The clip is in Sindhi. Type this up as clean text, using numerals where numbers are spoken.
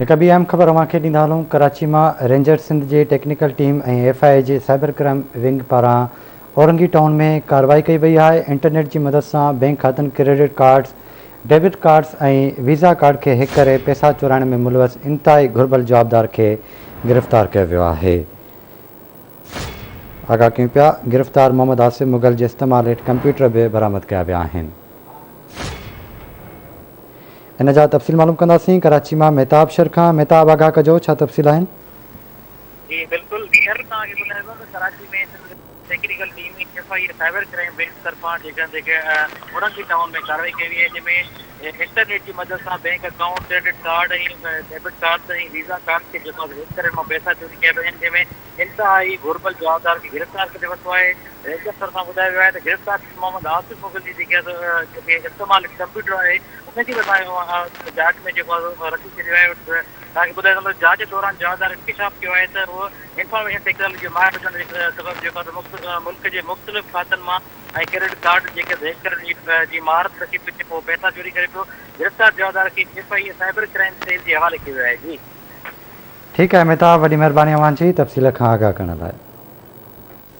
هڪ ٻي اهم خبر اوهان کي ڏيندا هلون، ڪراچي مان رينجرز سنڌ جي ٽيڪنيڪل ٽيم ۽ ايف I اي جي سائبر ڪرائم ونگ پاران اورنگي ٽائون ۾ ڪارروائي ڪئي وئي آهي، انٽرنيٽ جي مدد سان بئنڪ کاتن، credit cards, debit cards ۽ visa card کي هيڪ ڪري پئسا چورائڻ ۾ ملوث انتهائي گهربل جوابدار کي گرفتار ڪيو ويو آهي. آگاهه ڪيون پيا، گرفتار محمد آصف مغل جي استعمال هيٺ ڪمپيوٽر به برآمد ڪيا ويا آهن. ان جا تفصيل معلوم ڪنداسين ڪراچي مان مهتاب شر کان مهتاب آگاهه ڪجو ڇا تفصيل آهن. جي بلڪل شر توهان کي ٻڌائبو ته Karachi ۾ Sindh technical team F I A cyber crime wing طرفان جيڪا جيڪي اورنگي ٽائون ۾ ڪارروائي ڪئي وئي آهي جنهن ۾ انٽرنيٽ جي مدد سان bank account credit card ۽ debit card ۽ visa card کي جيڪو آهي هيڪ ڪري ان مان پئسا چوري ڪيا ويا آهن جنهن ۾ انتهائي گهربل جوابدار کي گرفتار ڪري ورتو آهي رينجرز طرفان ٻڌايو ويو آهي ته گرفتار ٿيل محمد آصف مغل جي جيڪي جيڪي استعمال ڪمپيوٽر آهي ان کي به اسان جاچ ۾ جيڪو آهي رکي ڇڏيو آهي توهان کي ٻڌائي ٿو جاچ دوران جوابدار انڪشاف ڪيو آهي ته هو انفارميشن ٽيڪنالاجي جو ماهر هجڻ جي سبب جيڪو آهي ملڪ جي مختلف کاتن مان ۽ ڪريڊٽ ڪارڊ جيڪي هيڪ ڪرڻ جي مهارت رکي پيو پوء پئسا چوري ڪري پيو گرفتار جوابدار کي F I A cyber crime cell جي حوالي ڪيو ويو آهي جي. ٺيڪ آهي مهتاب وڏي مهرباني اوهان جي تفصيل کان آگاهه ڪرڻ لاء.